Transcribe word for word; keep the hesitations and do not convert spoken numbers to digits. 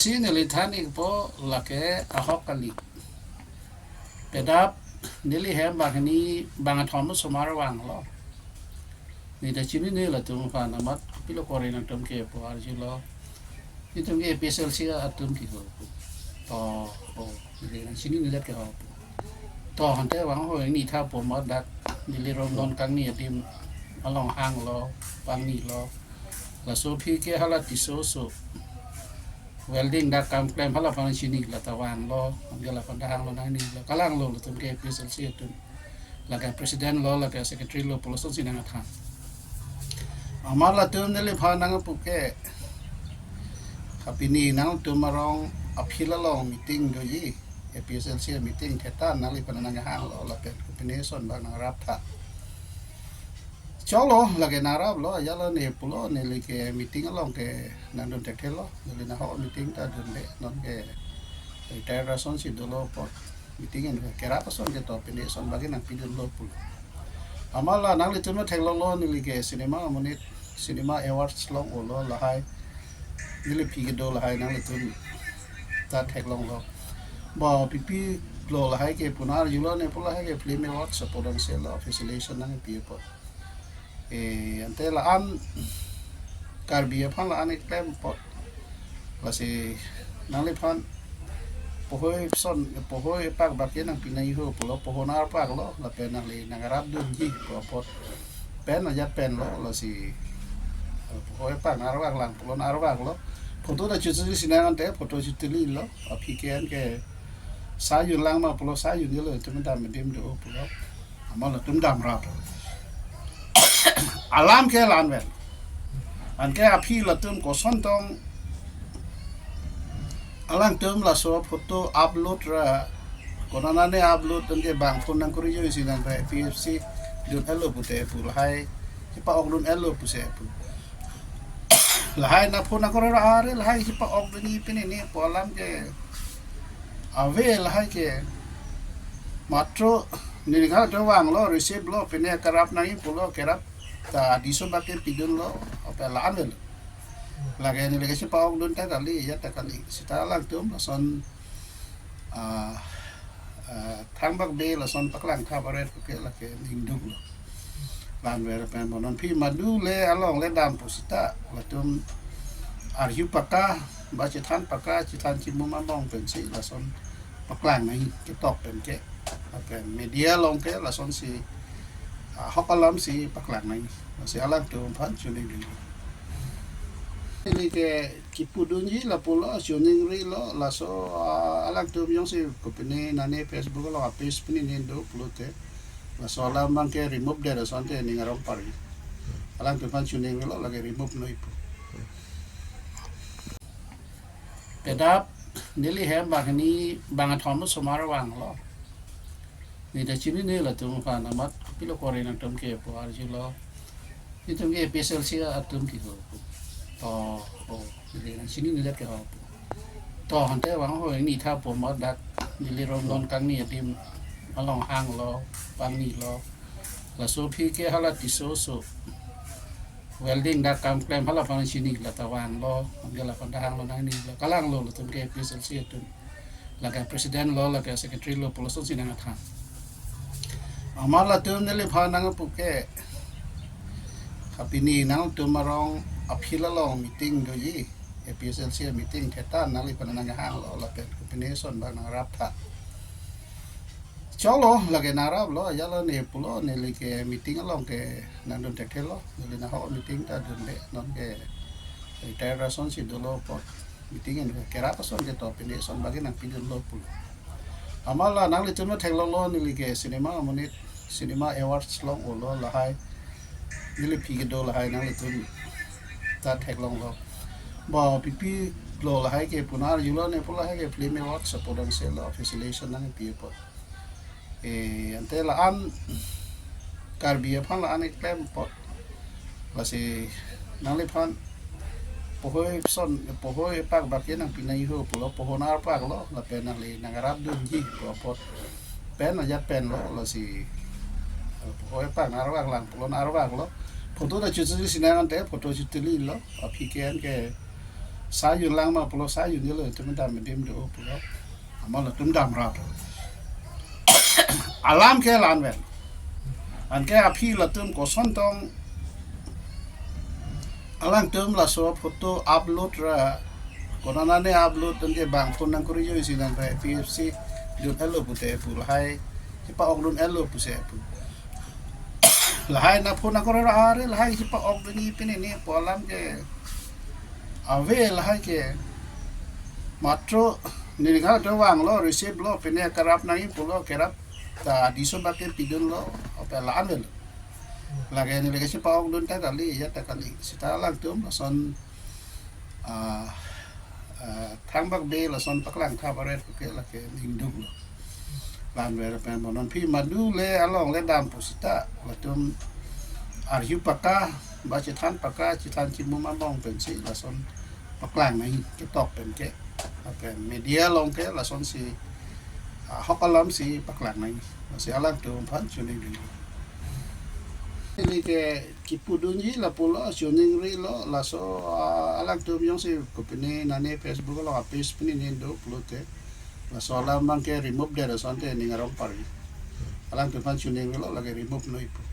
Si neli than-ikpo lake ahok kali. Pedap neli hem banghini bangkethom osomar vanglo. Neli ta chinine latum aphan, amat kopilo kori nangtum kepu arjulo. Netum ke A P H L C atum ke ho. To, o, neli nang chinine det ke ho. To, ante vang ho, neli thapo amat dak neli rom non kangni adim along hanglo, pangnilo. Laso aphi ke hala Tisso aso welding dak kam klem, hala aphan chini, lata vanglo, anke laphan ta hanglo, nangnilo, kalanglo latum ke A P H L C atum. Lake president lo, lake secretary lo, pu lasonsi nangthan. Amat latum neliphan nangpu ke, ha pini nangtum arong a-field along meeting doji, A P H L C meeting thetan, nangliphan nanghanglo, lapen kopine ason bang nangraptha. Choklo, lake nangraplo, ajatlo ne pulo, neli ke meeting along ke nangdun thekthelo, neli nahok meeting ta dunde, non ke retired asonsi dolo apot meeting en kerap ason ke to, pine ason bagi nangpidunlo pulo. Amat la nanglitum theklonglo, neli ke cinema amonit, cinema awards along olo lahai, neli aphi kedo lahai nanglitum ta theklonglo. Ba pipi lo lahai ke pu nangarjulo ne pu lahai ke film awards apot angselo, facilitation nangpi apot. Eh, ante la-an Karbi aphan la-an eklem apot. Lasi nangliphan pohoi son, pohoi pak bak ke nangpi nangji ho pulo, poho nangrapaklo, lapen nangli nangrapdunji pu apot. Pen ajat pen lo, lasi pohoi pak nangrapaklang pulo nangrapaklo. Photo ta chuchu si nang ante, photo chutili lo, aphi ke anke sa jun lang ma pulo, sa jun lo, itum dam adim do pulo. Amat latum damrap. Alam ke la-an pen. Anke aphi latum koson tong alangtum laso photo upload ra, konane upload, anke bang phone nangkuri jo isi nang ra, A P H L C dun-etlo pute pu lahai, chepa-okdun-etlo pusi pu. Lahai na phone nangkuri ra, are lahai chepa-okdunji pine ne pu alam ke ave lahai ke. Matro neli nangtum vanglo, receive lo, pine kerap nangji pulo, kerap ta diso bak ke pidunlo, ape la-an avelo. Lake neli ke chepa-okdun ta kali, ya ta kali. Seta alangtum lason, ah, ah, thangbak be lason paklangtha baret ke lake ningduklo. La-an ver pen bonon aphi madu le along le dam pu seta, latum arju paka, ba chethan paka, chethan chimum among pensi lason paklang nangji, ketok pen ke. Lapen media along ke lasonsi, ah, ahok alamsi paklang nangji. Lasi alangtum aphan choningri. Neli ke kipudunji lapulo, choningrilo, laso, ah, alangtum jongsi kopine nane Facebook along a-page pine ne do pulote, laso alam bang ke remove det ason ke ning arong pari. Alangtum aphan choningrilo, lake remove noi pu. Pedap neli hem banghini bangkethom osomar vanglo. Neli ta chinine latum aphan, amat kopilo kori nangtum kepu arjulo. Netum ke A P H L C atum ke ho. To, o, neli nang chinine det ke ho. To, ante vang ho, neli thapo amat dak neli rom non kangni adim along hanglo, pangnilo. Laso aphi ke hala Tisso aso welding dak kam klem, hala aphan chini, lata vanglo, anke laphan ta hanglo, nangnilo, kalanglo latum ke A P H L C atum. Lake president lo, lake secretary lo, pu lasonsi nangthan. Amat latum neliphan nangpu ke, ha pini nangtum arong a-field along meeting doji, A P H L C meeting thetan, nangliphan nanghanglo, lapen kopine ason bang nangraptha. Choklo, lake nangraplo, ajatlo ne pulo, neli ke meeting along ke nangdun thekthelo, neli nahok meeting ta dunde, non ke retired asonsi dolo apot meeting en kerap ason ke to, pine ason bagi nangpidunlo pulo. Amat la nanglitum theklonglo, neli ke cinema amonit, cinema awards along olo lahai, neli aphi kedo lahai nanglitum ta theklonglo. Ba pipi lo lahai ke pu nangarjulo ne pu lahai ke film awards apot angselo, facilitation nangpi apot. Eh, ante la-an Karbi aphan la-an eklem apot. Lasi nangliphan pohoi son, pohoi pak bak ke nangpi nangji ho pulo, poho nangrapaklo, lapen nangli nangrapdunji pu apot. Pen ajat pen lo, lasi pohoi pak nangrapaklang pulo nangrapaklo. Photo ta chuchu si nang ante, photo chutili lo, aphi ke anke Sa jun lang ma pulo, sa jun jelo, itum dam adim do pulo. Amat latum dam rap. Alam ke la-an vet. Anke aphi latum koson tong alangtum laso photo upload ra, konat ne upload, anke bang phone nangkuri jo isi nang re P F C dun elo pute pu lahai. Chepa-ok dun elo pusi pu. Lahai na phone nangkuri ra, are lahai chepa-ok dun ni pine ne pu alam ke ave lahai ke. Matro neli kha do vanglo, receive lo, pine kerap nangji pulo, kerap ta diso bak ke pidunlo, ope la-an vet. Lake neli ke chepa-ok dun ta kali, ya ta kali. Seta alangtum lason, ah, ah, thangbak be lason paklang tha baret ke lake ningduk lo. La-an vet pen bonon phi madu le along le dam pu seta latum arju paka, ba chethan paka, chethan chimum among pensi lason paklang nangji ketok pen ke. Lapen media along ke lasonsi, ah, ahok alamsi paklang nangji. Lasi alangtum aphan choningri. Neli ke kipudunji lapulo, choningrilo, laso, ah, alangtum jongsi kopine nane Facebook along a-page pine ne do pulote, laso alam abang ke remove det asonte ning arong parji. Alangtum aphan choningrilo, lake remove noi pu.